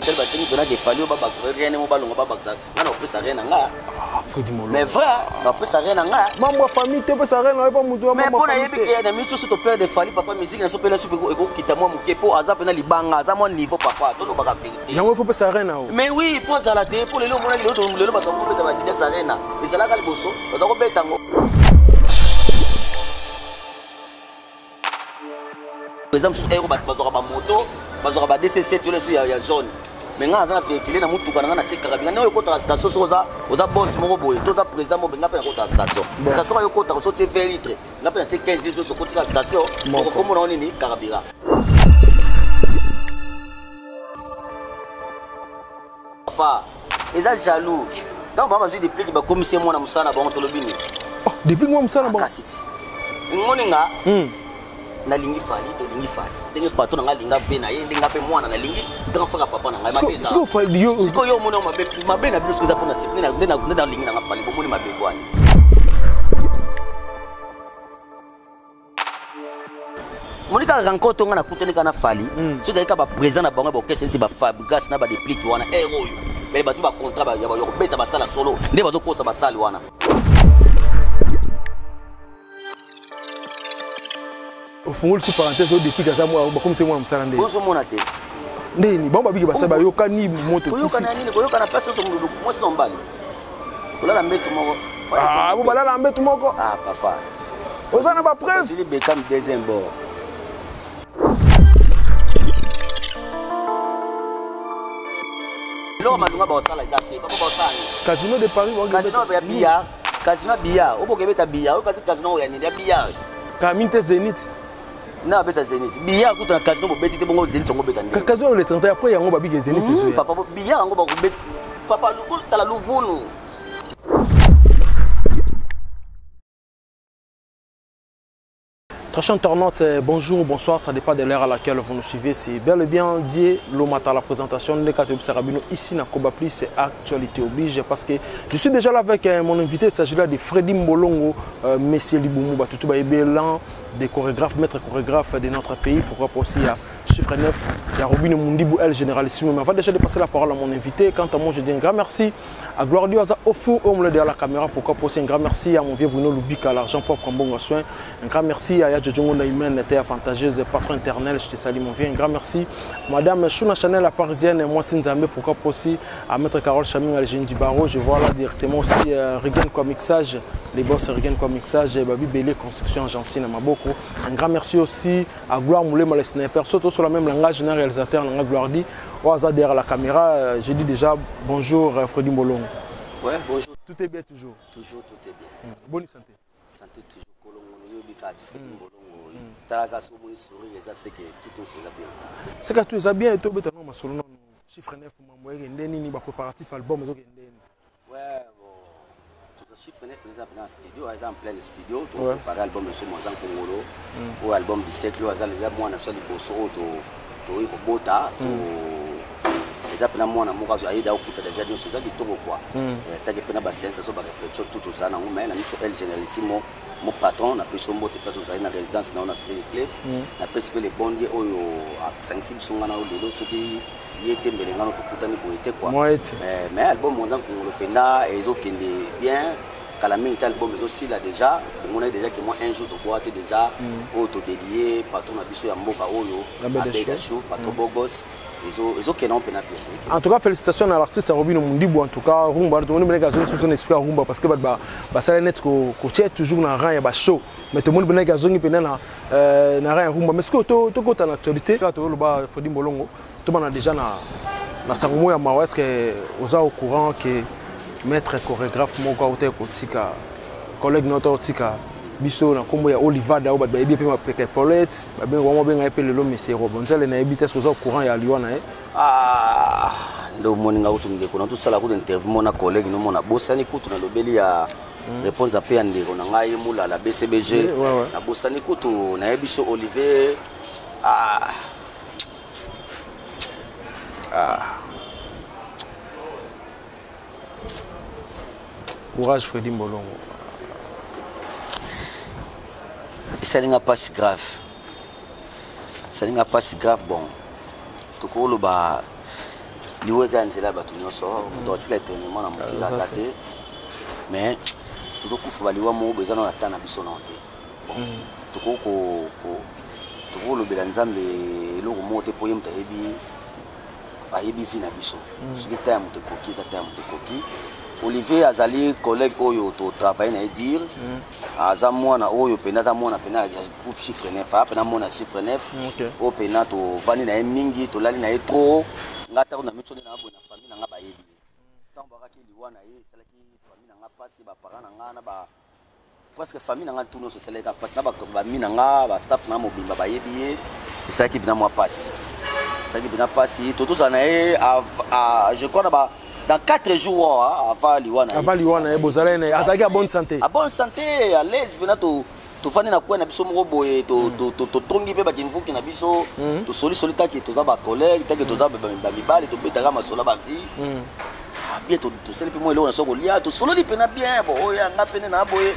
Itali basengi mpena ke fali oyo babakisa rien mo balonga babakisa nga na kopesa rien na nga ah, mais vrai bapesa rien na nga mambo ya famille te opesa rien na yo mpo motu mais mpo nayebi ke na minute soso topere de fali papa musique na so mpe na supe ekokita mwa moke mpo aza mpena libanga aza mwa niveau papa tolobaka vérité yango ifo pesa rien na yo mais oui mpo azala te mpo lelo omonaki lelo bato bakobeta badidas arena ezalaka liboso bato bakobeta yango Eza mosusu ero bato bazwaka bamoto bazwaka ba dc7 oyo ya, ya jaune me ngai naza na véhicule na motuka na ngai natie kaka binga ndenge okotaka station soki oza oza boss moko boye to oza président moko boye ngai mpe nakotaka station station kayo okotaka so otie 20 litre ngai mpe natie 15 litre oso okotika station okokomona ngo nini carburant Papa, eza jaloux. Ntango bango bazwi depliki bakomisi ye mwana mosala na bango tolobi nini? Oh, depliki mwana mosala na bango. Kasi ti. Ngoni nga. Nalingi Fally, tolingi Fally. Ndenge patron na nga alinga ve na ye, ndenge nga mpe mwana nalingi grand frère ya papa na ngai. Mabe eza. Sikoyo Fally yo. Sikoyo yo omoni mabe, mabe na bino soki eza mpona nde nde nalingi na nga Fally, bomoni mabe kwani. Moni kaka rencontre nga nakutani kaka na Fally hmm. soki ezali kaka baprésent na bango ya baorchestre neti bafabrigas na badeplike wana ere oyo mais bazwi bacontrat ya kobeta basala solo nde bazokosa basali wana ofungoli su parenthèse oyo deplike aza bakomisi mwana mosala nde ozomona te ndeni bango babiki basali bayokani moto koyokana nini koyokana place nyonso mwasi na mobali kolala mbetu moko ah, bo balala mbetu moko ah papa oza na bapreuve Julie Beckham deuxième bord. Eloko malunga bakosala eza te papa bakosala nini casino de Paris casino ya billard casino ya billard oboka ebeta billard oyo kasi casino oyo ya nini ya billard kamine te zenith na abeta zenith billard kutu na casino bobeti te bongo zenith yango obeta nde casino le 31 après yango babiki zenith ezoya papa billard yango bakobeta papa tala luvunu. Très chers internautes, bonjour, bonsoir, ça dépend de l'heure à laquelle vous nous suivez. C'est bel et bien Dieu Lomata, la présentation de Kato Sarabino ici dans Koba Plus, c'est actualité oblige parce que je suis déjà là avec euh, mon invité, il s'agit là de Freddy Mbolongo, euh, Monsieur Liboumou, Batutu Baïbélan, des chorégraphes, maître chorégraphe de notre pays, pourquoi pas aussi à chiffre 9, il y a Robin Mundibou, El Généralissime. Mais avant déjà de passer la parole à mon invité, quant à moi, je dis un grand merci à Gloire Dieu, au four, au derrière la caméra, pourquoi pas aussi un grand merci à mon vieux Bruno Lubika, l'argent propre en bon soin. Un grand merci à Yadjo Naïmen, terre avantageuse, patron éternel, je te salue mon vieux. Un grand merci Madame Chouna Chanel, la parisienne, et moi Sinzambe, pourquoi pas aussi à Maître Carole Chaming, à l'Égine du Barreau. Je vois là directement aussi euh, Regan quoi mixage, les boss Regan quoi mixage, Babi Bélé, construction Jancine Maboko. Un grand merci aussi à Gloire Moulema, les snipers, surtout sur le même langage, un réalisateur, Gloire dit, au hasard derrière la caméra, euh, je dis déjà bonjour euh, Freddy Mbolongo. Ouais, bonjour. Tout est bien toujours. Toujours, tout est bien. Mm. Bonne santé. Santé toujours. Kolongo, yobi ka Freddy mm. Mbolongo. Mm. Talaka so bon sourire eza c'est que tout tout eza bien. C'est que tout eza bien to beta no masolo no chiffre 9 mambo yeke ndeni ni ba préparatif album ezo kende. Ouais, bon. Tout chiffre 9 eza na studio, eza en plein studio, to préparer album so mwanza Kongolo. Mm. Oyo album du siècle oyo aza deja mwana so liboso oyo to tokoki kobota to mm. eza mpena mwana moko azo ayeda okuta deja nyonso eza kitoko kua mm. eh, taki mpena baséance azo barépétition tout toza nango mai na miso el généralissimo mo patron napesi yo mbote place ozali na résidence na yo na cité de fleuve mm. napesi mpe le bon die oyo asangisi biso ngai na yo lelo soki ye te mbele ngano tokutani boye te kua eh, mais album mwanza nkongolo mpenza ezokende bien kala mingi te album ezosila déjà bomonaki déjà ke moi un jour toboya te déjà mm. oyo todedie patron na biso ya mboka oyo abeda chou patron mm. bogos ezokende mpena bien en tout cas félicitations à l'artiste Robino Mundibu en tout cas rumba tomoni beneki azongi biso na esprit ya rumba parce que bato basala neti kotia toujours na rang ya bashow mais tomoni beneki azongi mpena na euh, na rang ya rumba mais sikoyo tokota na actualité kaka toyoloba Fredi Mbolongo tobana déjà na na sango moko ya mawa est ce que oza au courant que maître chorégraphe moko autaki kotika collègue na otika biso na nkombo ya olivada oyo bato bayebi ye mpe mapeka epolete babenga bango babenga ye mpe lelo monsieur robonzele nayebi te soki oza au courant ya liwa na ye ah, nde omoni nga kutu ndeko na tosala kutu interview mona collègue nomona bosani kutu nalobeli ya réponse ape ya ndeko na ngai mulala bcbg nabosani kutu nayebi so olivier ah. Ah. Courage Freddy Mbolongo. Esali nga mpasi grave. Esali nga mpasi grave bon. Tokoloba. Liwa eza ya nzela ya bato nyonso. Moto atika éternellement na mokili aza te, mais tozokufa baliwa moko boye, eza nano ata na biso nano te. Bon, tokoki kolobela Nzambe eloko moko te, mpo ye moto ayebi, ayebi vie na biso. Soki ta ya moto ekoki, eza ta ya moto ekoki. Olivier azali collègue oyo totravaille na ye dire. Aza mwana oyo mpena, aza mwana mpena ya groupe Chiffre 9, aa mpena mwana Chiffre 9. Oyo mpena tovandi na ye mingi, tolali na ye trop. Nga ntango na miso nde na boye na famille na nga bayebi ye. Ntango bakaki liwa na ye, esalaki famille na nga mpasi, baparent na nga na ba presque famille na nga tu nyonso esalaki mpasi, na bami na nga, bastaff na nga mobimba bayebi ye. Esalaki mpena mwa mpasi, esalaki mpena mpasi. Tozala na ye, je crois, na ba dans 4 jours avant liwa na ye. Avant liwa na ye, bozalaki na ye, azalaki ya bonne santé? À bonne santé, à l'aise mpena. Tofandi na kwe na biso moko boye, totongi mpe bakimvuki na biso, tosolisoli taki toza bacollègue, taki toza bamibali, tobetaka masolo ya bavie bien, tosali mpe mwa eloko na so kolia, tosololi mpena bien. Bon, oyo yanga pene na boye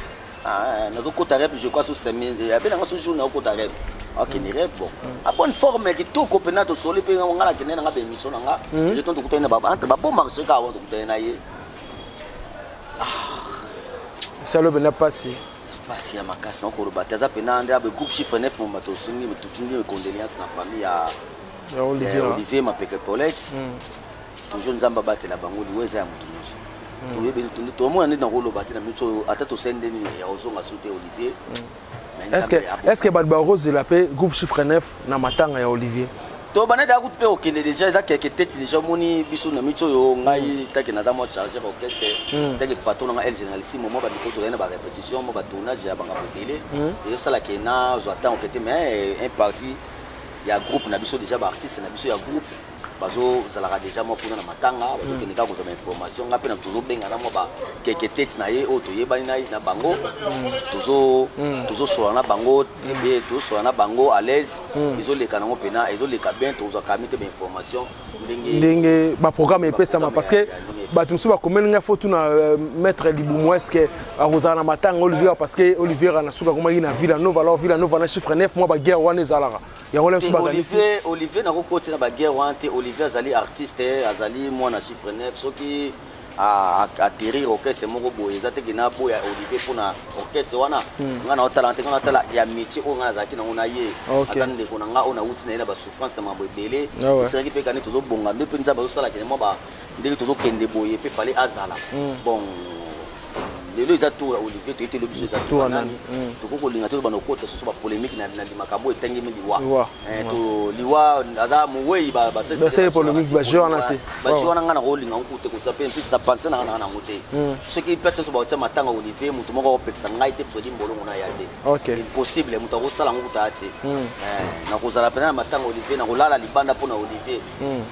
nazokota rep, je crois so semaine abe nanga, so jour nakokota rep, akende rep. Bon, a bonne forme, kitoko mpena. Tosoli mpe, nga nakende nanga baémission na nga reton, tokutani na entre babon marché kaka wana, tokutani na ye. Esali mpena mpasi. Mpasi ya makasi, nakoloba te. Aza mpena nde abe groupe Chiffre 9 moma. Tosungi, totindi condoléance na famille ya Olivier, Olivier Mapeke Paulette. Toujours Nzambe abatela bango. Liwa eza ya moto nyonso, toyebi, tomona nde nakoloba te na miso oyo. Ata tosali nde nini ya kozonga su te Olivier. Est ce que bato bakozela mpe groupe Chiffre 9 na matanga ya Olivier? To bana da kutu mpe okende déjà, eza quelque tete déjà. Omoni biso na miti oyo, ngai take naza mwa chargeur orchestre, take patron nanga El Généralissime, mwa bamiko, tozali na barépétition, mwa batournage ya bangambo ebele ezosalaka nazwa ntango ke te. Mais un parti ya groupe na biso déjà, baartiste na biso ya groupe bazozalaka déjà mwa kuna na matanga, bazokende kaka kozwa bainformation. Nga mpe na tozobenga na mwa bakeke tete na ye oyo toyebani na bango, tozosola na bango très, tozosola na bango à l'aise. Ezoleka nango mpena, ezoleka bien. Tozwaka mi te bainformation ndenge ndenge baprogramme epesama, parce que bato mosusu bakomeli ngai fo tuna maître Libumu, est ce que akozala na matanga Olivier? Parce que Olivier na suka akomaki na Villa Nova. Alors Villa Nova na Chiffre 9, mwa baguerre wana ezalaka yango le mosusu bakanisi. Olivier, Olivier nakokoti na baguerre wana te. Olivier azali artiste, azali mwana Chiffre 9. Soki atterrir orchestre moko boye, eza teke na boya Olivier mpona orchestre wana. Ngai naotala te, ngai naotala ya métier oyo ngai nazalaki nango na ye. Aza ndeko na ngai oyo nauti na ye na basouffrance na makambo ebele. Esalaki mpe kani tozobonga nde mpe Nzambe azosalaka mwa ndenge tozokende boye mpe fale azala. Bon, lelo eza tour ya Olivier, toye te, lobi so eza tour nani. Tokoki kolinga te tobanda kokotisa soso bapolémique na makambo etangemi liwa. Liwa aza mowei. Basali polémique, bajeu wana te. Bajeu wana ngai nakolinga nku te kotia mpe mpisi na pense na ngai nango te. Soki place nyonso bakotia matanga Olivier, moto moko akopekisa ngai te, Fredi Mbolongo na ya te, impossible. Moto akosala yango kuta ya te. Nakozala mpena na matanga Olivier, nakolala libanda mpo na Olivier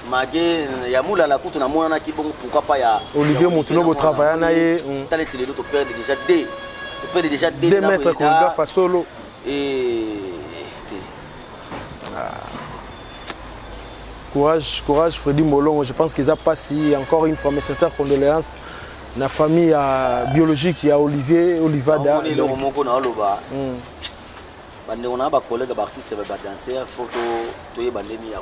mage ya Mulala kutu namonanaki bongo, pourquoi pas ya Olivier, motu no botravailla na ye. Tala eti lelo toperde déjà d toperde déjà d deux maîtres chorégraphe asolo. Te. Courage, courage Freddy Molongo. Je pense qu'ils a passé encore une fois mes sincères condoléances na famille biologique ya Olivier Olivada. Eloko moko na oloba, bandeko na bacollègue, baartiste, badanser, faut toyeba ndeni ya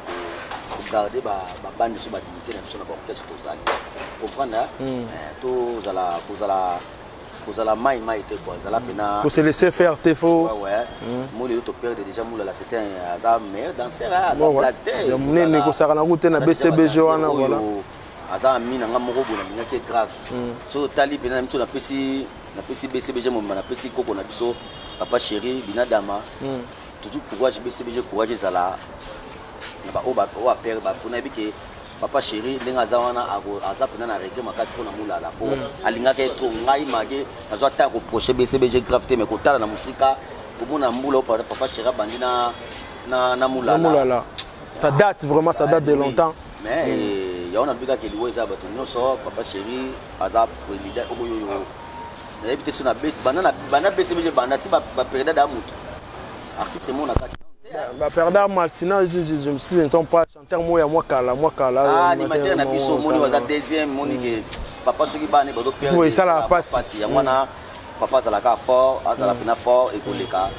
kogarde babande biso, badignité na biso na baorchestre tozali comprendre. Tozala kozala kozala mai mai te quoi, ezala mpena ko se laisser faire te, faut ouais. Mo lelo toperde déjà Mulala, c'était aza meilleur danseur, aza blague te. Ya monene, kosaka nango te na BCBG wana, voilà. Aza ami na nga moko boye, nalingaki grave. Soki otali mpena na miso, napesi BCBG mobimba, napesi koko na biso papa chéri Binadama toujours courage. BCBG courage, ezala na baoyo apere mpona yebi ke papa chéri ndenge aza wana, aza mpena na regret makasi mpona Mulala, mpo alingaki ye trop. Ngai mage nazwa ta koproche BCBG grave te, mais kotala na mosika, komona mbula oyo papa chéri abandi na Mulala. Mulala, ça date vraiment, ça date de longtemps. Mais yango nabi kaka eliwa eza bato nyonso. Papa chéri aza président oyo oyo nayebi te so na banda BCBG, banda si bapérida da motu artiste mo na kati. Baperda Martina, je me souviens pas, chanteur moko ya mwa kala, mwa kala. Animateur na biso, omoni aza deuxième, moni ke papa soki bana bazoperdre esalaka pasi. Yango wana papa azalaka fort, azala mpena fort, ekoleka.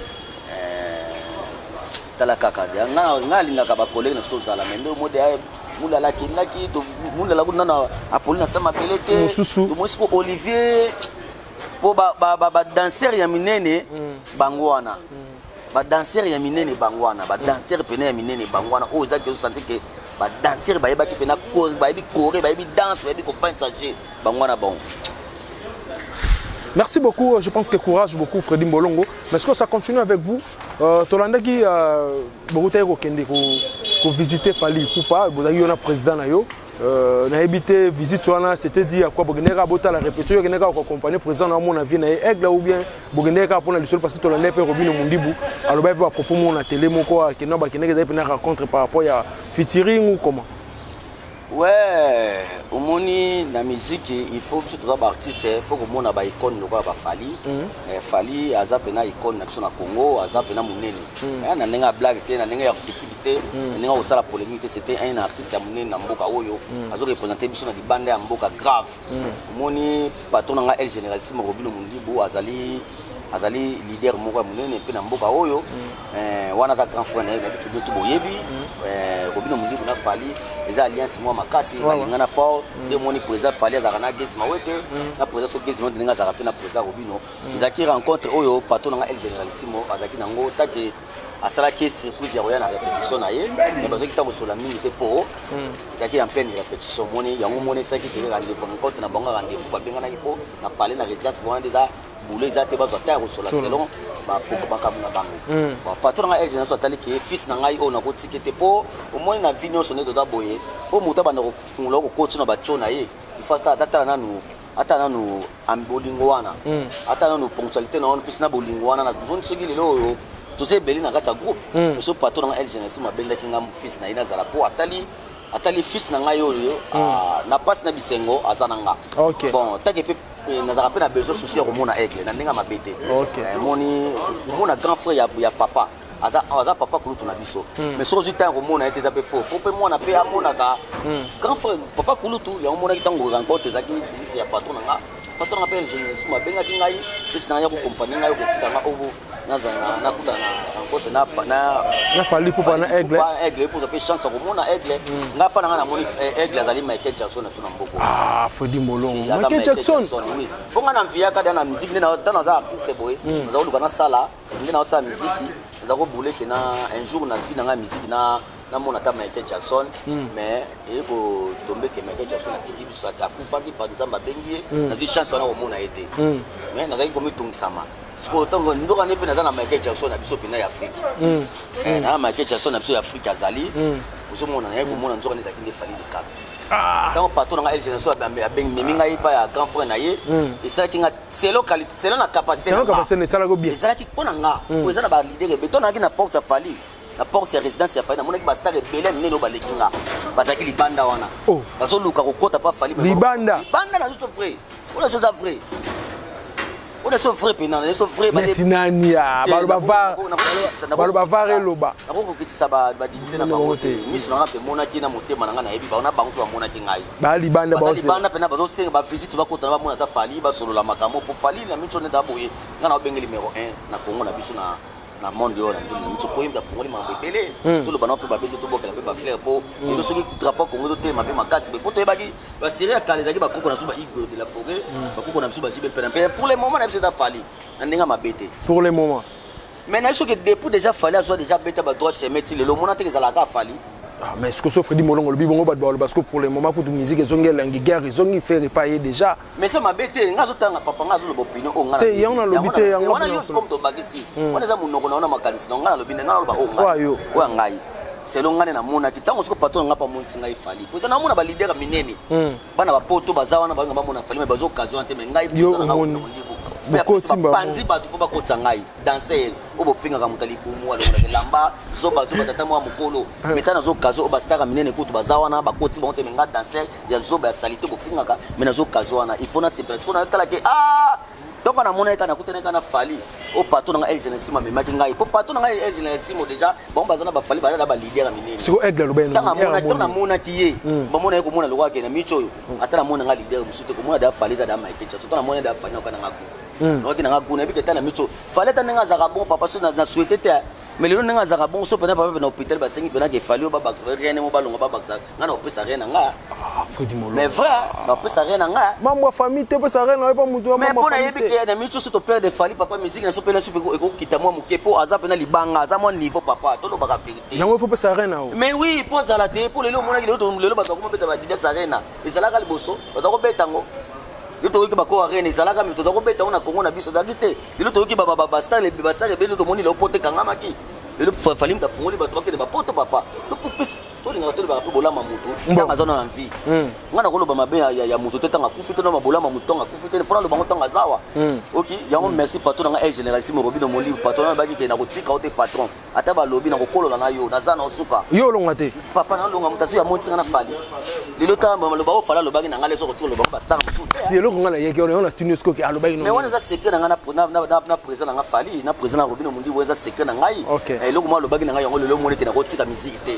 Tala kaka, ngai alingaka bacollègue na biso tozala, mais nde omode Mulala akendaki, Mulala kuna na apoli na sa mabele te. Mosusu. Tomoni siko Olivier, mpo badanseur ya minene bango wana, badanseur ya minene bango wana, badanseur pene ya minene bango wana. Oyo ezaki ozosentir ke badanseur bayebaki mpena, bayebi choré, bayebi danse, bayebi kofandisa jeu, bango wana bon. Merci beaucoup, je pense que courage beaucoup Freddy Mbolongo. Mais est-ce que ça continue avec vous? Tolandaki bokutaki kokende kovisiter Fally Ipupa, bozalaki yo na président na yo. Nayebi te visite wana c'était dit à quoi? Bokendeki kaka botala répétition, okendeki kaka koaccompagner président na omona vie na ye Aigle, ou bien bokendeki kaka mpona lisolo? Parce que tolandaki mpe Robino Mundibu alobaki mpe bapropos moko na télé moko, akenda, bakendeki, ezali mpena rencontre par rapport ya featuring ou comment? Ouais, omoni, na musique il faut biso toza baartiste, il faut komona baicône lokola baFally. Fally aza mpena icône na biso na Congo, aza mpena monene. Na ndenge ya blague te, na ndenge ya critique te, na ndenge ya kosala polémique te, c'était un artiste ya monene na mboka oyo azoreprésente biso na libanda ya mboka grave. Omoni, patron na nga El Généralissime Robino Mundibu azali leader moko ya monene mpe na mboka oyo. Wana aza grand frère na ye, nayebi kibio to boyebi. Robino Mundibu na Fally eza alliance moko makasi, balingana fort. Nde omoni président Fally azalaka na Gezi Mawete, na président so Gezi Mawete ndenge azalaka mpe na président Robino. Ezalaki rencontre oyo patron na nga El Généralissimo azalaki nango take, asalaki surprise ya koya na répétition na ye, mais bazwaki ntango kosola mingi te mpo ezalaki en pleine répétition. Omoni yango, omoni esalaki ke rendez-vous, rencontre na bango, rendez-vous babenganaki mpo na palais, na résidence wana nde eza boulot, eza te bazwa ta ya kosola selon makambo na bango. Bon, patron na ngai El Génération atali ke fils na ngai oyo nakotiki te, mpo omoni na vie nyonso nde toza boye, mpo moto abanda kofungola kokoti na batio na ye, il faut atala nanu, ata nanu bolingo wana, ata nanu ponctualité na wana mpesi na bolingo wana. Nazoni soki lelo oyo toza ebele na kati ya groupe, so patron na ngai El Génération abendaki nga fils na ye nazala, mpo atali fils na ngai oyo na mpasi na bisengo aza na nga. Bon, take mpe nazalaka mpe na besoin souci ya komona Aigle na ndenge ya mabe te. Moni komona grand frère ya papa, aza papa kulutu na biso, mais soki ozwi ntango komona ye te, eza mpe faux. Fo mpe mwana mpe amonaka grand frère, papa kulutu. Yango monaki ntango rencontre ezalaki, visite ya patron na nga, patron na nga mpe Génération abengaki ngai fils na ngai ya koaccompagner ngai, okotika nga oyo nazala nakutana na rencontre na Na Fally Ipupa, na Aigle. Aigle epoza mpe chance ya komona Aigle. Ngai mpa na ngai namoni Aigle azali Michael Jackson na biso na mboka. Ah, Freddy Molongo, Michael Jackson. Oui, mpo ngai na mviyaka da na musique nde ntango naza artiste boye, naza koluka nasala nde naosala musique, naza kobuleke na un jour na vie na ngai musique na namona ata Michael Jackson. Mais eye kotombe ke Michael Jackson atiki biso, akufaki, pa Nzambe abengi ye. Nazwi chance wana komona ye te, mais nazalaki komitungisama. Sikoyo ntango ndoka nde mpe naza na Michael Jackson na biso mpena ya Afrique, na Michael Jackson na biso ya Afrique azali, ozomona naye komona nzoka nde ezalaki nde Fally de Cap. Ntango patron na ngai El Génération memi ngai epai ya grand frère na ye, esalaki nga selon qualité, selon na capacité. Selon capacité esalaki bien. Ezalaki mpo na nga po eza na baleader ebele. To nazalaki na porte ya Fally, na porte ya résidence ya Fally, namonaki bastar ebele ya minene oyo baleki nga, bazalaki libanda wana, bazoluka kokota mpa Fally. Libanda. Libanda na biso vrai, oyo naso eza vrai, oyo naso vrai mpena, naso vrai. Neti nani? Ya baloba var, baloba var, eloba. Nakokokitisa badignité na bango te. Miso na nga mpe emonaki, na motema na ngai nayebi bango, na bango mpe bamonaki ngai. Baa libanda. Baza libanda mpena, bazosenga bavisite, bakota na bamona ata Fally, basolola makambo. Mpo Fally na miso nde boye, ngai na obenge numéro 1 na Congo na biso, na monde oyo na ndenge na miso, po ye afungoli makambo ebele. Toloba nao mpe babete, tobokela mpe bafleur, mpo lelo soki drapeau Congo totelema mpe makasi, mpo toyebaki basérie ya kala ezalaki bakoko na biso, ba de la forêt, bakoko na biso bajibe mpena mpe. Pour le moment na biso eza Fally, na ndenge ya mabe te. Pour le moment. Mais na biso ke depuis déjà Fally azwa déjà beta badroit chemin ti lelo, omona teke ezalaka Fally. Ah, mais ce que so Freddy Molongo olobi bongo, bato baloba parce que pour le moment kutu musique ezongi elengi, guerre ezongi, faire epai ye déjà. Mais ça mabe te, nga azotanga papa nga azoloba opinion oyo nga. Te, yango nalobi te, yango. Wana yo comme tobakisi wana eza monoko na wana makanisi na nga, nalobi nde nga naloba oyo ngai, oyo ya ngai, selon nga nde namonaki. Ntango soko patron na nga mpo amonisi ngai Fally, po eza namona baleader ya minene, bana bapoto baza wana, balinga bamona Fally, mais baza occasion wana te. Mais ngai panzi bato mpo bakotisa ngai danser oyo bofingaka moto ya libumu, alongolaka elamba, zoba zoba, tata mwa mokolo. Mais tana naza occasion oyo bastar ya minene kutu baza wana, bakoti bango te, mais nga danser ya zoba ya saleté bofingaka, mais naza occasion wana, il faut nasepela. Sikoyo natalaki, ah, ntongo namonaki kaka nakutanaki kaka na Fally oyo patron na ngai El Généralissime amemaki ngai, mpo patron na ngai El Généralissime déjà bango baza na baFally, baza na baleader ya minene. Siko Aigle aloba. Ntango namonaki ye, bamona ye komona lokola akende miti oyo, ata namona nga leader mosusu te, komona da Fally eza da Michael Jackson. To namona da Fally, nayoka nanga gu, nayoki nanga gu, nayebi ke ta na miti oyo Fally, ata ndenge azalaka bon papa, so na souhaité te. Mais lelo ndenge azalaka bongo, so mpena papa mpe na hôpital, basengi mpena ke Fally oyo babakisa rien mo, balongo babakisa, ngai na kopesa rien na nga. Ah, Fredi Molo. Mais vrai, napesa rien na nga. Mambo ya famille te, opesa rien na yo pa mutu ya mais mambo mpo ya nayebi famille te. ke na minute nyonso toperde Fally, papa, musique na so mpe na so mpe ekokita mwa moke, mpo aza mpena libanga, aza mwa niveau, papa, tolobaka vérité. Yango ifo opesa rien na yo. Mais oui, mpo azala te, mpo lelo omonaki, lelo bato bakoma beta baAdidas Arena, ezalaka liboso bato bakobeta yango. Lelo toyoki bako arena ezalaka, me toza kobeta yango na Congo na biso ezalaki te. Lelo toyoki bastar ebele, tomoni lelo poto ekangamaki. Lelo Fally mutu afungoli bato bakende bapoto, papa. Tolingaka tolobaka mpe bolama motu ntango aza na vie. Nga na koloba mabe ya motu te ntango akufi te, na bolama motu ntango akufi te, fona loba ngo ntango azawa. Ok, yango merci patron na nga, el généralissime Robino Molimo. Patron na baki ke na kotika yo te, patron, ata balobi na kokolola na yo, naza na osuka. Yo olonga te. Papa, nalonga moto azo ya motinga na Fally. Lelo ta maloba oyo Fally alobaki na ngai, leso kotika loba bastar mosusu te. Si eloko ngai nayeki wana, natuni yo sikoki alobaki. Mais wana eza secret na ngai na président na nga Fally, na président na Robino Mondibo, eza secret na ngai. Eloko moko alobaki na ngai, yango lelo omoni ke nakotika musique te.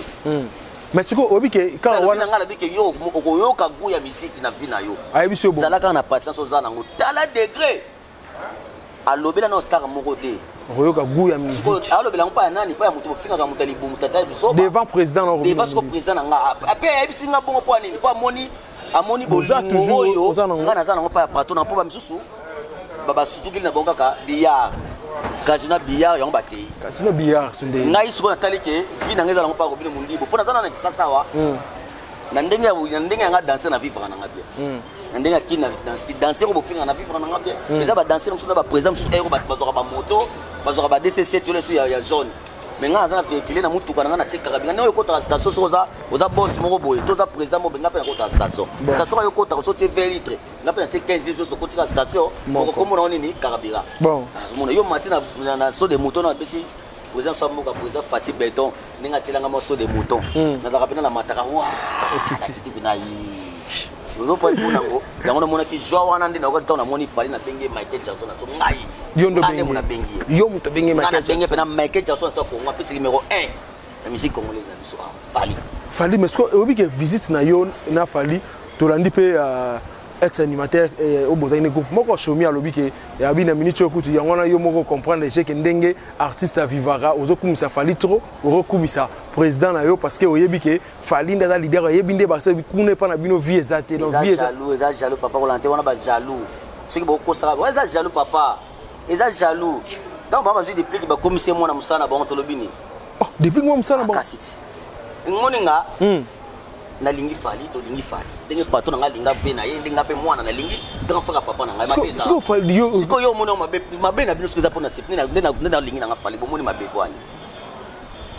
Mais sikoyo oyebi ke kaka wana wana ngai alobi ke yo okoyoka goût ya musique na vie na yo. Ayebi si yo bo Zala kaka na patience, oza nango. Tala degré alobela na star moko te. Okoyoka goût ya musique. Alobela yango mpa ya nani? Mpa ya moto bofingaka, moto ya libumu, tata ya biso. Devant président na Devant siko président na nga ape ayebisi nga bongo. Mpo anini? Mpo amoni Boza bolingo toujours oyo oza nango. Nga naza nango mpa ya patron na, mpo bamisusu basutukili na bango kaka billard, casino, billard, yango bakei. Casino, billard, so nde. Ngai sikoyo natali ke vie na ngai eza nango mpa Robino Mondibo, mpo naza na Kisasa awa, na ndenge yanga danse na vivre nanga bien, na ndenge akini na danse ko bofinga na vivre nanga bien. Eza badanse mosusu na baprésident mosusu ero bato bazwaka bamoto, bazwaka ba DC7 oyo ya jaune, mais ngai naza na véhicule na mutuka na ngai, natie carburant. Ndenge oyo okotaka station, soki oza boss moko boye to oza président moko boye, ngai mpe nakotaka station. Station oyo okotaka, so tie 20 litre, ngai mpe natie 15 litre, okotika station. Moko. Okomona ngo nini? Carburant. Bon. Azomona yo mati na saut de mouton, na apesi président so mboka, président Fati Beton, ndenge atielanga mwa saut de mouton, nazalaka mpena na mataka wa. Okiti. Nakiti mpena yi ozopa mpona yango. Yango namonaki joie wana nde nayoka ntango namoni Fally. Nabenge Michael Jackson na so ngai. Yo ndo Ngai nde obenge. mo nabengi ye. Yo moto obenge Ngai Michael nabenge Jackson. mpena Michael Jackson na so Kongo, apesi numéro 1 na musique congolaise na biso awa, Fally. Fally, mais sikoyo oyebi ke visite na yo na Fally, tolandi mpe ex animateur oyo bozali ne groupe moko, Shomi, alobi ke yabi na minute oyo kutu yango wana yo moko comprendre je ke ndenge artiste avivaka. Ozokumisa Fally trop, ozokumisa président na yo, parce que oyebi ke Fally nde aza leader, oyebi nde basa kuna epa na bino vie eza te. Donc Eza vie eza jaloux, eza jaloux, papa. Kolanda te wana, bajaloux soki bokosaka wana, eza jaloux, papa, eza jaloux. Ntango bango bazwi Deplick, bakomisi ye mwana mosala na bango, tolobi nini? Oh, depuis mwa mosala bango. Kasi ti ngoni nga nalingi Fally, tolingi Fally ndenge patron na nga alinga ve na ye, ndenge nga mpe mwana nalingi grand frère ya papa na ngai. Mabe eza Sikoyo Fally yo Sikoyo yo omoni mabe, mabe na bino soki eza mpona nde nalingi nanga Fally, bomoni mabe kwani?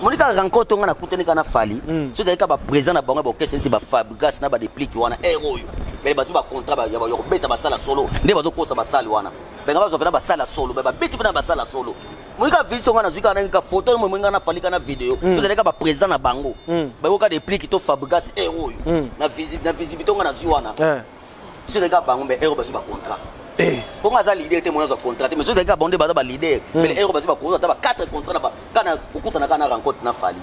Moni kaka rencontre nga nakutani kaka na Fally, so ezali kaka baprésident na bango ya baorchestre neti baFabregas na baDeplick wana, aire oyo bele bazwi bacontrat ya kobeta basala solo, nde bazokosa basali wana, benga bazwa mpena basala solo, babeti mpena basala solo. Moni kaka visite nga nazwi kaka nanga photo, moi nga na Fally kaka na video, to ezali kaka baprésident na bango bayoka Deplick to Fabregas, aire oyo na visibilité nga nazwi wana, so ezali kaka bango, mbe aire bazwi bacontrat. Mpongo aza leader te, mona azwa contrat te, mais soki ezalaki kaka bango nde baza baleader, mais ero bazwi bakozwa ata ba 4 contrat na kana kokutana kaka na rencontre na Fally,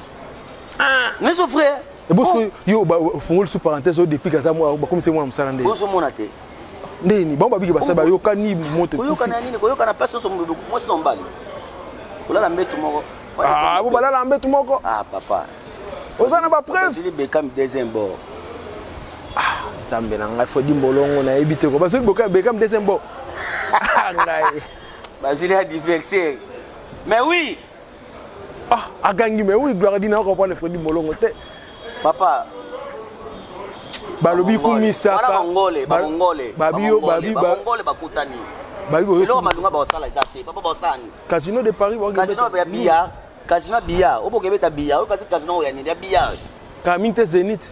mais so frère. Ebosiko yo ofungoli sous parenthèse oyo, depuis kaza bakomisi mwana mosala nde. Ozomona te. Ndeni bango babiki basala bayokani moto. Koyokana ya nini? Koyokana place nyonso, mwasi na mobali kolala mbetu moko. Ah, bo balala mbetu moko. Ah, papa. Oza na bapreuve? Bazili Bekam deuxième bord. Nzambe na ngai, Fredi Mbolongo, nayebi te ko bazoli boka Bekam deuxième bord. Ah, ngai. Bazili adversaire, mais oui. Ah, agangi, mais oui. Gloire dina comprendre Fredi Mbolongo te. Papa. Balobi kumisaka. Wana bangole, bangole. Babi yo babi Bangole bakutani. Babi boyo. Eloko malunga baosala eza te, papa, baosala nini? Casino de Paris. Casino ya billard, casino ya billard oyo bokebeta billard oyo, kasi casino oyo ya nini, ya billard? Kamini te, Zénith.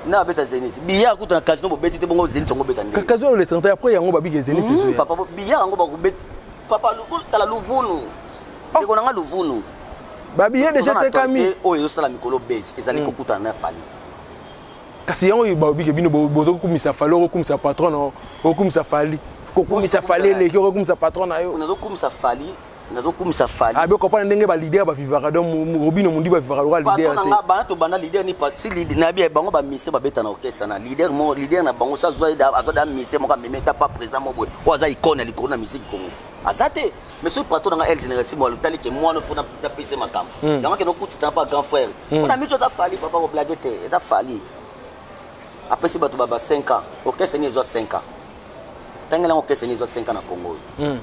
Na abeta Zénith, billard kuta na casino bobeti te, bongo Zénith yango obeta nde? Casino le 31 après yango babiki Zénith ezoya. Papa, billard yango bakobeta, papa, tala luvunu, ndeko na nga luvunu. Babiye déjà tekami. Oyo ezosala mikolo base ezali kokutana na Fally. Kasi yango oyo babiki bino bozokumisa Fally, okokumisa patron na okumisa Fally, kokumisa Fally eleki okokumisa patron na yo. Nazokumisa Fally, nazokumisa Fally. Abi comprendre ndenge baleader bavivaka, donc Robino Mondi bavivaka lokola leader. Patron na te. Nga bana tobanda leader ni si leader na bi bango bamise babeta na orchestre na leader mo, leader na bango so azwa da mise moko amemi, ata pa président mo boye oyo aza icône ya likolo na musique Congo. Aza te. Mais soki patron na nga El Generalissimo alotali ke mwana fo napesa makambo yango, akende okutita mpa grand frère mpona miso. Eza Fally, papa, koblaguer te, eza Fally. Apesi bato ba 5 ans. Orchestre nini ezwa 5 ans? Ntangelango, orchestre nini ezwa 5 ans na Congo oyo?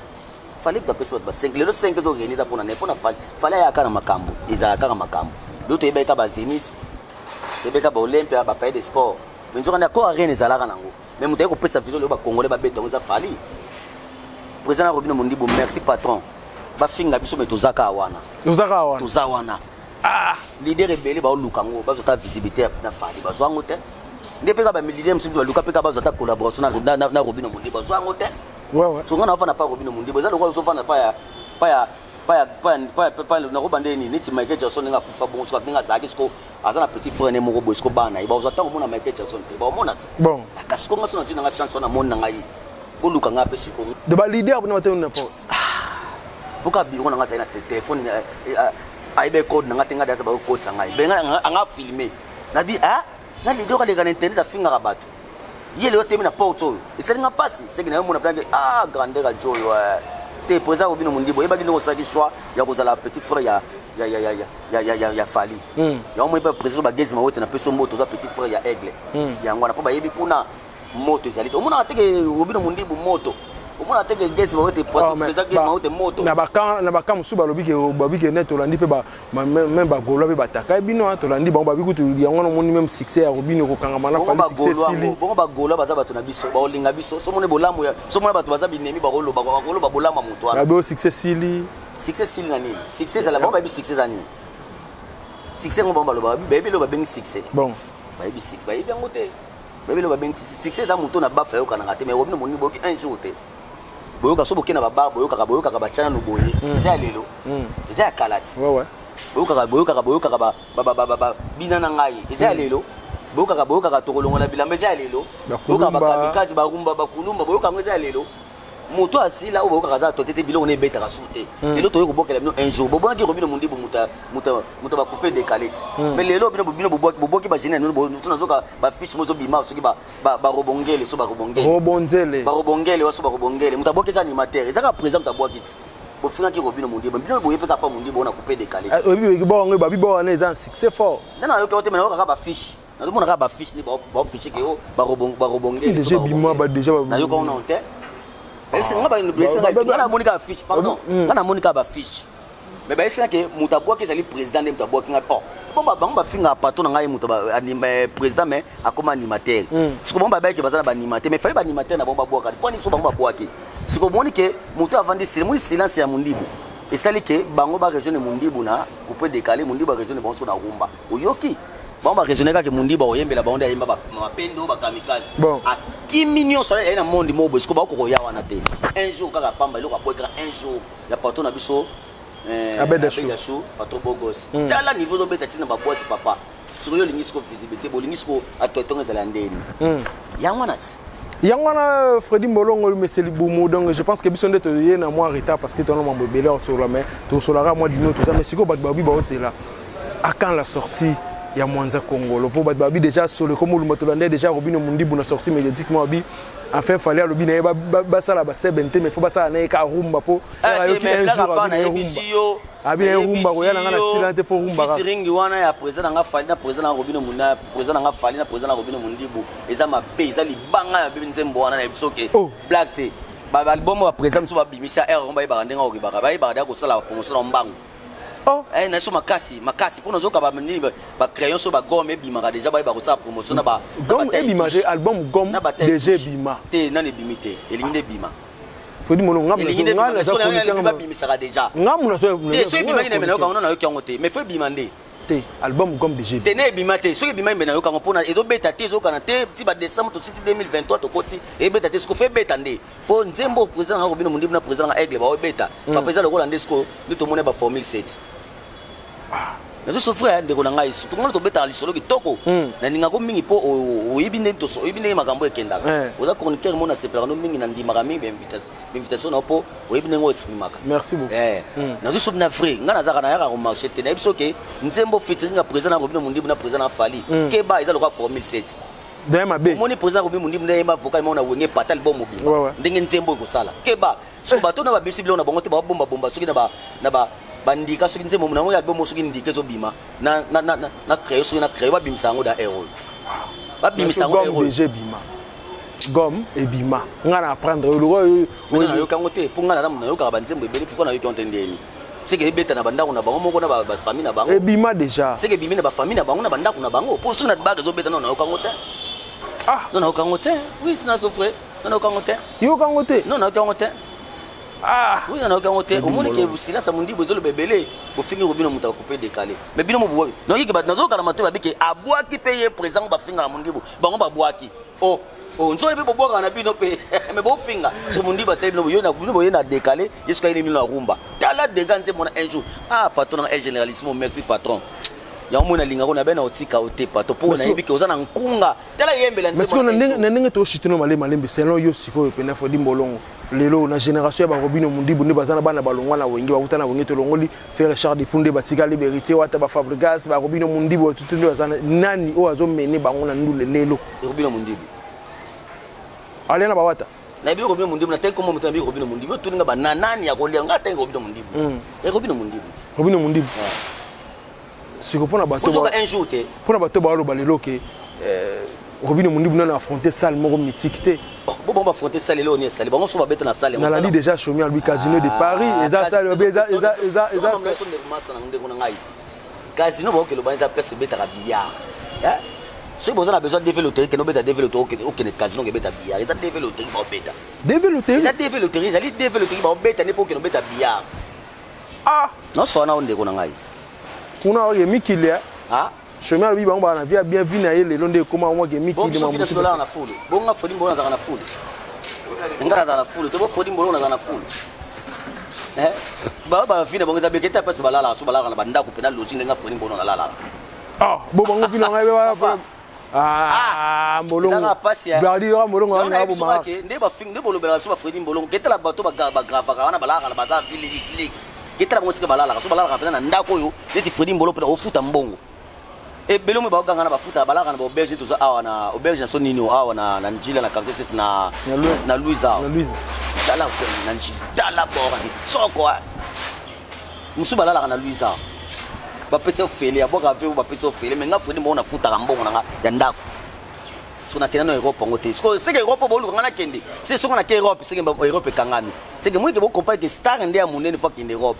Fally moto apesi bato ba 5. Lelo 5 ezokende eza mpona ne? Mpona Fally. Fally ayaka na makambo, ezalaka kaka makambo. Lelo toyebaki kaka baZénith, toyebaki kaka baOlympia, bapalais de sport, mais nzoka nde Accor Arena ezalaka nango. Mais moto aye kopesa vision lelo bacongolais babeta yango, eza Fally. Président na Robino Mondibo, merci patron. Bafinga biso, mais toza kaka wana. Toza kaka wana. Toza wana. Leader ebele baoluka yango, bazwa ta visibilité na Fally, bazwa yango te. Nde mpe kaka baleader mosusu baluka mpe kaka bazwa ta collaboration na Robino Mondibo, bazwa yango te. So nga naofanda pa Robino Mondibo, eza lokola ozofanda pa ya pa ya pa ya pa ya pa ya nakoba nde nini, neti Michael Jackson ndenge akufa bongo. Soki ndenge azalaki, siko aza na petit frère ne moko boye, siko bana na ye bazwa ntango omona Michael Jackson te, baomona ti. Bon. Kasi konga so nazwi nanga chance wana, moni na ngai, boluka ngai mpe siko. De baleader bino bate n'importe. Mpoka bureau na ngai azali na telefone, ayebi code na ngai te. Ngai aza bakokotisa ngai benga anga filme nabi na leader aleka na internet, afingaka bato. Ye lelo temi na porte oyo, esalinga mpasi. Seki na yo mona planke grandeur ajo oyo te. Président Robino Mondibo, oyebaki ndenge osalaki choix ya kozala petit frère ya Fally. Yango moi mpe président bagezi mawote na peso mboto, oza petit frère ya Aigle. Yango wana mpo bayebi kuna moto ezali te. Omonaka teke Robino Mondibu moto, omona teke gezi mawote, président gezi mawote moto. Na baka mosusu balobi ke, babi ke net tolandi mpe même bagaulois mpe bataka bino. Tolandi bango, babi kutu yango wana omoni même succès ya Robino kokangama na Fally, succès sili. Bongo bagaulois baza bato na biso, baolinga biso. Somoni bolamu, somona bato baza binemi, bakoloba bakoloba bolamu ya moto wana. Babi o succès sili. Succès sili na nini? Succès ezala, bango bayebi succès eza nini. Succès yango bango baloba, bayebi eloko babengi succès? Bon. Bayebi succès, bayebi yango te. Bayebi eloko babengi succès? Eza moto na bafa ayokanaka te. Mais Robino moni boyoki un jour te, boyoka so boke na babar, boyokaka boyokaka batya nano boye. Eza ya lelo, eza ya kala ti. Boyokaka boyokaka boyokaka bina na ngai, eza ya lelo. Boyokaka boyokaka tokolongola bilamba, eza ya lelo. Boyokaka bakamikazi, barumba, bakulumba, boyoka yango, eza ya lelo. Moto asila oyo boyokaka aza tote te. Biloko na ebetaka su te. Lelo toyei kobokela bino un jour. Bobwaki Robino Mondibu, moto bacoupe décalé ti. Mais lelo bino bino bobwaki bagene na bino. Nazoka bafiche mo ezobima, soki barobongele, so barobongele. Robonzele. Barobongele waso, barobongele. Moto abwaki eza animateur, eza kaka président moto abwaki ti. Bofingaki Robino Mondibu, bino boye mpe kaka Mondibu ona coupe décalé. Oyebi bongo, babi bo wana eza un succès fort. Nde nayoki te, me nayoka kaka bafiche, nazomona kaka bafiche nde bafiche ke o barobongele. Déjà bima ba déjà. Nayoka ona te. Nga namoni kaka fiche, pardon, nga namoni kaka bafiche, mais bayebisaka ke moto abwaki ezali président. Nde moto abwaki nga, oh bon, bango bafingaka patron na ngai, moto président, mais akoma animateur. Siko bango babayaki baza na baanimateur, mais fallait baanimateur na bango babwaka mpo nini? So bango babwaki, siko omoni ke moto avandi, moni silence ya Mondibu esali ke bango barejoindre Mondibu na coupe décalé. Mondibu arejoindre bango siko na rumba. Oyoki bango baraisonne kaka Mondibu akoyembela bango nde ayemba mapendo bakamikaze. Akimi nyonso, aye na mondi moko boye. Siko bakokoya wana te un jour kaka pamba eloko abwekaka un jour ya patron na biso. Abedashu. Patron bogos, tala niveau ozobeta ntina baboîte, papa. Sikoyo olingi siko visibilité, bolingi siko atotongo ezala ndeni. Yango wana ti. Yango wana, Fredi Mbolongo Mese Libumu. Donc je pense que biso nde toye na mwa retard parce que tona mambo ebele osolola, mais tosolaka mwa dino toza. Mais sikoyo bato babi baosela à quand la sortie ya Mwanza Kongolo? Mpo bato babi déjà solo ekomi olumba. Tolanda déjà Robino Mondibu na sortie médiatique mo abi enfin Fally alobi na ye basala baseben te, mais fo basala na ye ka rumba, mpo ayoki un jour abi na ye rumba, abi na ye rumba koya na nga na style te, fo rumba. Featuring wana ya président nanga Fally na président na Robino Munda, président nanga Fally na président na Robino Mundibu, eza mabe, eza libanga ya bebe. Nzembo wana na biso ke blague te. Baalbum baprésident mosusu babimisa aire yango, bayebaka ndenge okebaka, bayebaka deya kosala promotion na mbangu. Na so makasi makasi mpo nazoka banini, bacrayon so bagomme ebimaka déjà, bayeba kosala promotion na Gomme ebima te, album gomme déjà ebima. Te, nani ebimi te, elingi nde ebima. Fredi Molongo. Babimisaka déjà. Ngamu. Te, so ebimaki na nayoka yango, nayoki yango te, mais fo ebima nde. Te, album gomme déjà. Te, ne ebima te. Soki ebima, nayoka yango mpona ezobeta te, ezokana te ti badécembre tositi 2023, tokoti, ebeta te. Siko fo ebeta nde, mpo nzembo président nanga Robino Mondibu na président nanga Aigle baobeta, baprésident lokola nde siko nde tomoni baformule 7. Nazosouffrir, ndeko na ngai. Tongana tobetaka lisolo kitoko, nalingako mingi mpo oyebi ndenge oyebi ndenge makambo ekendaka. Oza chroniqueur mo nasepelaka no mingi, nandimaka mingi bainvitation na yo mpo oyebi ndenge oexprimaka. Merci beaucoup. Nazosobi na vrai, ngai nazalaka nayaka komarché te. Nayebi soki nzembo featuring ya président na Robino Mondibu na président na Fally, keba, eza lokola formule 7. Daye mabe. Omoni président Robi Mundibu nde ayemba vocal moko na Wenge pata album mobimba. Ndenge nzembo ekosala. Keba. Soki bato na babimisi biloko na bango te, babomba bomba soki na ba na ba bandika soki nzembo na yango ya album soki ndika ezobima na na na na créer soki na créer babimisa yango da erreur. Babimisa yango erreur. Déjà bima. Gomme ebima. Nga na apprendre oyo. Nga nayoka yango te, mpo nga nayokaka banzembo ebele, pourquoi nayoki yango te ndeni? Seke ebeta na bandako na bango moko na bafamille na bango. Ebima déjà. Seke ebimi na bafamille na bango na bandako na bango. Mpo soki na bague ezobeta no nayoka yango te. Ah. Non, nayoka yango te. Oui, sina souffre. Non, nayoka yango te. Yoka yango te. Non, nayoka yango te. Ah. Oui, nayoka yango te. Omoni ke silence ya Mundibu ezoloba ebele. Bofingi Robino moto akupe décalé. Mais bino mobuwa. Nayoki ke bato nazokala matoi babi ke abwaki mpe ye présent bafingaka Mundibu. Bango babwaki. Oh. Oh, nzole mpe bobwakaka na bino mpe me bofinga so Mundibu asali bino yo na bino boye na décalé ye soki ayini bino na rumba. Tala dega nzembo na un jour. Ah patron na el généralissimo, merci patron. Yango moi nalingako na bena otika o te patron mpo nayebi ke oza na nkunga. Tala yembela nzembo. Mais na ndenge toshite no malembe malembe selon yo sikoyo pena Fredi Mbolongo lelo na génération ya barobino Mundibu nde baza na bana balongwa na Wenge, bauta na Wenge, tolongoli Frère Richard Dupont nde batikali Beritier Wata, ba Fabregas, barobino Mundibu batutu nde baza nani oyo azomene bango na ndule lelo? Robino Mundibu. Alia na bawata. Nayebi Robino Mundibu na teki kombo moto nayebi Robino Mundibu otuninga bananani ya kolia nga teki Robino Mundibu te, Robino Mundibu te. Robino Mundibu siko mpona bato ozoka un jour te. Mpona bato baloba lelo ke Robino Mundibu nano affronter salle moko mythique te. Bo bango baaffronter salle eloko nini esali bango so babeta na salle? Nalandi déjà Chomi alobi Casino de Paris eza salle eza eza eza eza Masa na ndeko na ngai, casino baokende obana eza place ebetaka billard. Soki boza na besoin DV loterie, kende obeta DV loterie. Okende casino okebeta billard, eza DV loterie baobeta. DV loterie. Eza DV loterie, ezali DV loterie baobeta nde mpo okende obeta billard. Ah. Nyonso wana o ndeko na ngai. Kuna oye mikili. Ah. Chemin alobi bango baa na vie ya bien vi na ye lelo nde ekóma mwake mikili. Dollar na fulu bonga Fredi Mbolo nazalaka na fulu, nga nazala na fulu te bo Fredi Mbolo nazala na fulu. Ba bavi na bango eza beke te, mpasi balalaka so balalaka na bandako mpe na logi ndenge Fredi Mbolo nalalaka. Ah, bo bango vi na ngai. Ah, Mbolongo Bladi yoka Mbolongo nga boma nde bafingi nde bolobelaka biso bafredi Mbolongo. Ketala bato bagravaka wana balalaka na baza ville lix, ketala bango sika balalaka so balalaka mpena na ndako oyo neti Fredi Mbolo mpena ofuta mbongo ebele omo baoganga na bafuta balalaka na baauberge. Toza awa na auberge na so nini awa na Njila na quartier 7 na Louise awa. Tala na Njila, tala bora kitsoko mosusu balalaka na Louise awa, bapesa ofele abwaka ve bapesa ofele. Me nga Fredi mbongo nafutaka mbongo na nga ya ndako so nakenda na Europe yango te. Sikoyo seke Europe boluka nga nakende se soki nake Europe, seke Europe ekangami, seke moike bocomprendre ke star nde ya monene fo akende Europe.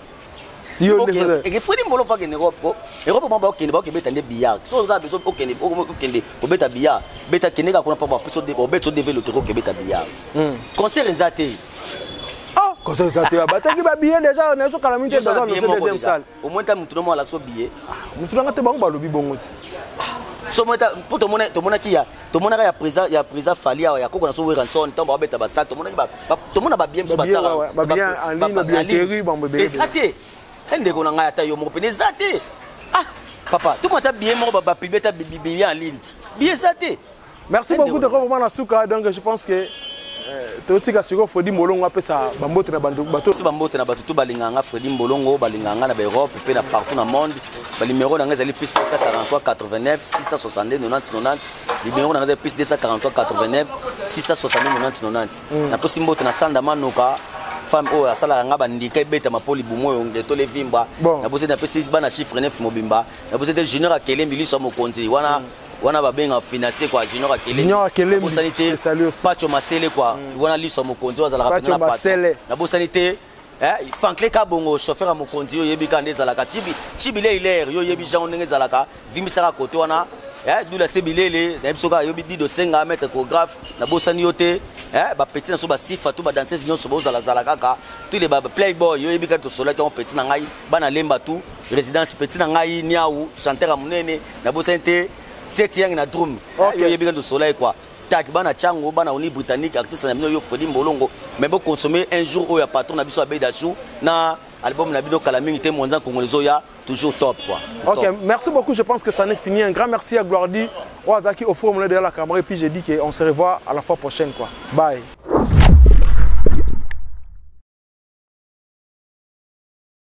Fredi Mbolo fo akende Europe ko Europe mo bakokende bakobeta nde billard. So oza besoin okende okende kobeta billard, beta kende kaka kuna mpo bapesa obeti o DV loterie okebeta billard. Concert eza te. Ah, concert eza te, bataki babillet déjà nazokala mingi te, baza annoncé deuxième salle. Au moins ta mutu nomo alakisa billet. Mutu nanga te, bango balobi bongo ti. So moi mpo tomonaki ya tomonaka ya président Fally awa ya koko na so Werrason ntango babeta basale, tomonaki tomona babillet mosusu. Batiaka eza te. Ndeko na ngai, ata yo moko pene eza te. Ah papa, tomona ata billet moko bapublier, ata billet en ligne, billet eza te. Merci beaucoup de vraiment na suka. Donc je pense que totika sikoyo Fredi Mbolongo apesa bambote na bato. Si bambote na bato to balingaka nga Fredi Mbolongo, balingaka nga na baEurope mpe na partout na monde. Banuméro na nga ezali +243 89 662 90 90. Numéro na nga ezali +243 89 662 90 90. Napesi mbote na Sanda Manoka, femme oyo asalaka nga bandika ebetama mpo libumu oyo ngetole evimba. Naposi napesi bana chiffre 9 mobimba. Naposi te Junior Akelembi, liso ya mokonzi wana wana babenga financier quoi, Junior Akelembi. Nabosani te Pacho Masele quoi, wana liso ya mokonzi oyo azalaka pena na patron. Nabosani te Franklin Kabongo, chauffeur ya mokonzi, yo oyebi kaka nde ezalaka Chibile Hilaire, yo oyebi jango ndenge ezalaka vimbisaka kote wana dula se bilele nayebi soki ayobi Dido Senga, maître chorégraphe. Nabosani yo te bapeti na so basifa to badanseuse nyonso bozalazala kaka tous les playboy, yo oyebi kaka tosolaki yango. Petit na ngai bana lemba tout résidence, petit na ngai Niau, chanteur ya monene. Nabosani te Seti Yangi na drum, yo oyebi kaka tosolaki quoi. Tak bana Tiango, bana Oni Britannique, artiste na bino yo Fredi Mbolongo. Mais boconsommer un jour oyo ya patron na biso Abeda Chou na album na bino kala mingi te, Mwanza Congolais oya toujours top quoi. Ok, top. Merci beaucoup, je pense que ça n'est fini. Un grand merci à Gloirdi Oazaki au forum derrière la caméra et puis j'ai dit qu'on se revoit à la fois prochaine quoi. Bye.